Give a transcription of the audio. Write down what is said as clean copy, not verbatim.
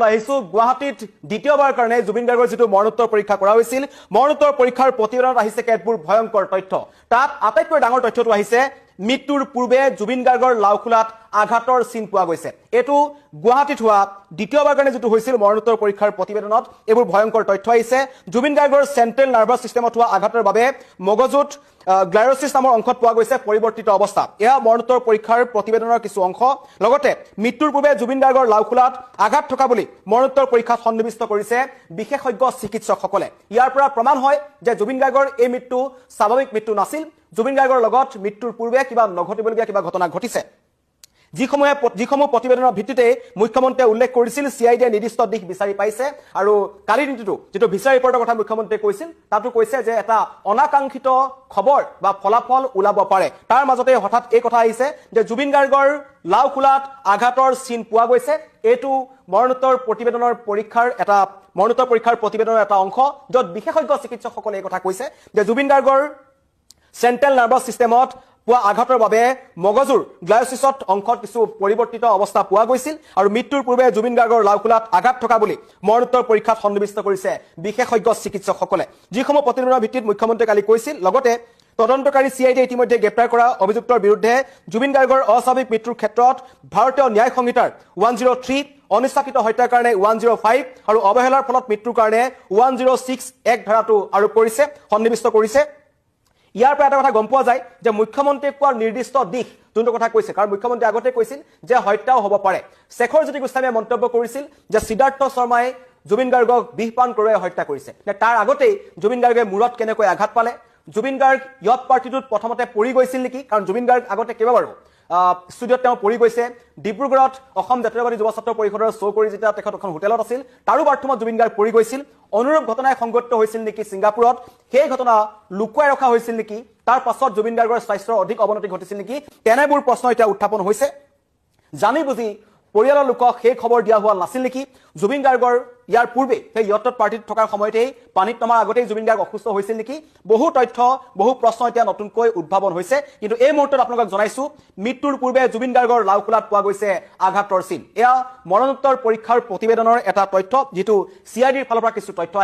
আহিছো গুৱাহাটীত দ্বিতীয়বাৰ কাৰণে জুবিন গাৰ্গৰ যিটো মৰণোত্তৰ পৰীক্ষা কৰা হৈছিল, মৰণোত্তৰ পৰীক্ষাৰ প্ৰতিবেদনত আহিছে কেতবোৰ ভয়ংকৰ তথ্য। তাত আটাইতকৈ ডাঙৰ তথ্যটো আহিছে মৃত্যুৰ পূৰ্বে জুবিন গাৰ্গৰ লাওখোলাত আঘাতৰ চিন পোৱা গৈছে। এইটো গুৱাহাটীত হোৱা দ্বিতীয়বাৰ কাৰণে যিটো হৈছিল মৰণোত্তৰ পৰীক্ষাৰ প্ৰতিবেদনত এইবোৰ ভয়ংকৰ তথ্য আহিছে। জুবিন গাৰ্গৰ চেণ্ট্ৰেল নাৰ্ভাছ চিষ্টেমত হোৱা আঘাতৰ বাবে মগজুত গ্লাইৰচিছ নামৰ অংশত পোৱা গৈছে পৰিৱৰ্তিত অৱস্থা। এয়া মৰণোত্তৰ পৰীক্ষাৰ প্ৰতিবেদনৰ কিছু অংশ। লগতে মৃত্যুৰ পূৰ্বে জুবিন গাৰ্গৰ লাওখোলাত আঘাত থকা বুলি মৰণোত্তৰ পৰীক্ষাত সন্নিৱিষ্ট কৰিছে বিশেষজ্ঞ চিকিৎসকসকলে। ইয়াৰ পৰা প্ৰমাণ হয় যে জুবিন গাৰ্গৰ এই মৃত্যু স্বাভাৱিক মৃত্যু নাছিল। জুবিন গাৰ্গৰ লগত মৃত্যুৰ পূৰ্বে কিবা নঘটিবলগীয়া কিবা ঘটনা ঘটিছে। যিসমূহ প্ৰতিবেদনৰ ভিত্তিতে মুখ্যমন্ত্ৰীয়ে উল্লেখ কৰিছিল চি I ডিয়ে নিৰ্দিষ্ট দিশ বিচাৰি পাইছে। আৰু কালিৰ দিনটোতো যিটো ভিছা ৰিপৰ্টৰ কথা মুখ্যমন্ত্ৰীয়ে কৈছিল তাতো কৈছে যে এটা অনাকাংক্ষিত খবৰ বা ফলাফল ওলাব পাৰে। তাৰ মাজতে হঠাৎ এই কথা আহিছে যে জুবিন গাৰ্গৰ লাওখোলাত আঘাতৰ চিন পোৱা গৈছে। এইটো মৰণোত্তৰ প্ৰতিবেদনৰ পৰীক্ষাৰ এটা মৰণোত্তৰ পৰীক্ষাৰ প্ৰতিবেদনৰ এটা অংশ, য'ত বিশেষজ্ঞ চিকিৎসকসকলে এই কথা কৈছে যে জুবিন গাৰ্গৰ চেণ্ট্ৰেল নাৰ্ভাছ চিষ্টেমত পোৱা আঘাতৰ বাবে মগজুৰ গ্লাইঅচিছত অংশত কিছু পৰিৱৰ্তিত অৱস্থা পোৱা গৈছিল আৰু মৃত্যুৰ পূৰ্বে জুবিন গাৰ্গৰ লাওখোলাত আঘাত থকা বুলি মৰণোত্তৰ পৰীক্ষাত সন্নিৱিষ্ট কৰিছে বিশেষজ্ঞ চিকিৎসকসকলে। যিসমূহ প্ৰতিবেদনৰ ভিত্তিত মুখ্যমন্ত্ৰীয়ে কালি কৈছিল। লগতে তদন্তকাৰী চি I ডিয়ে ইতিমধ্যে গ্ৰেপ্তাৰ কৰা অভিযুক্তৰ বিৰুদ্ধে জুবিন গাৰ্গৰ অস্বাভাৱিক মৃত্যুৰ ক্ষেত্ৰত ভাৰতীয় ন্যায় সংহিতাৰ 103, অনিচ্ছাকৃত হত্যাৰ কাৰণে 105 আৰু অৱহেলাৰ ফলত মৃত্যুৰ কাৰণে 106 এক ধাৰাটো আৰোপ কৰিছে, সন্নিৱিষ্ট কৰিছে। ইয়াৰ পৰা এটা কথা গম পোৱা যায় যে মুখ্যমন্ত্ৰীয়ে কোৱাৰ নিৰ্দিষ্ট দিশ যোনটো কথা কৈছে, কাৰণ মুখ্যমন্ত্ৰীয়ে আগতে কৈছিল যে হত্যাও হ'ব পাৰে। শেখৰ জ্যোতি গোস্বামীয়ে মন্তব্য কৰিছিল যে সিদ্ধাৰ্থ শৰ্মাই জুবিন গাৰ্গক বিষ পান কৰোৱাই হত্যা কৰিছে। তাৰ আগতেই জুবিন গাৰ্গে মূৰত কেনেকৈ আঘাত পালে, জুবিন গাৰ্গ য়ট পাৰ্টিটোত প্ৰথমতে পৰি গৈছিল নেকি, কাৰণ জুবিন গাৰ্গ আগতে কেইবাবাৰো ষ্টুডিঅ'ত তেওঁ পৰি গৈছে। ডিব্ৰুগড়ত অসম জাতীয়তাবাদী যুৱ ছাত্ৰ পৰিষদৰ শ্ব' কৰি যেতিয়া তেখেত এখন হোটেলত আছিল তাৰো বাথৰুমত জুবিন গাৰ্গ পৰি গৈছিল। অনুৰূপ ঘটনাই সংঘটিত হৈছিল নেকি ছিংগাপুৰত, সেই ঘটনা লুকুৱাই ৰখা হৈছিল নেকি, তাৰ পাছত জুবিন গাৰ্গৰ স্বাস্থ্যৰ অধিক অৱনতি ঘটিছিল নেকি, তেনেবোৰ প্ৰশ্ন এতিয়া উত্থাপন হৈছে। জানি বুজি পৰিয়ালৰ লোকক সেই খবৰ দিয়া হোৱা নাছিল নেকি? জুবিন গাৰ্গৰ ইয়াৰ পূৰ্বে সেই য়টত পাৰ্টিত থকাৰ সময়তেই পানীত নমাৰ আগতেই জুবিন গাৰ্গ অসুস্থ হৈছিল নেকি? বহু তথ্য, বহু প্ৰশ্ন এতিয়া নতুনকৈ উদ্ভাৱন হৈছে। কিন্তু এই মুহূৰ্তত আপোনালোকক জনাইছো মৃত্যুৰ পূৰ্বে জুবিন গাৰ্গৰ লাওখোলাত পোৱা গৈছে আঘাতৰ চিন। এয়া মৰণোত্তৰ পৰীক্ষাৰ প্ৰতিবেদনৰ এটা তথ্য, যিটো চি I ডিৰ ফালৰ পৰা কিছু তথ্য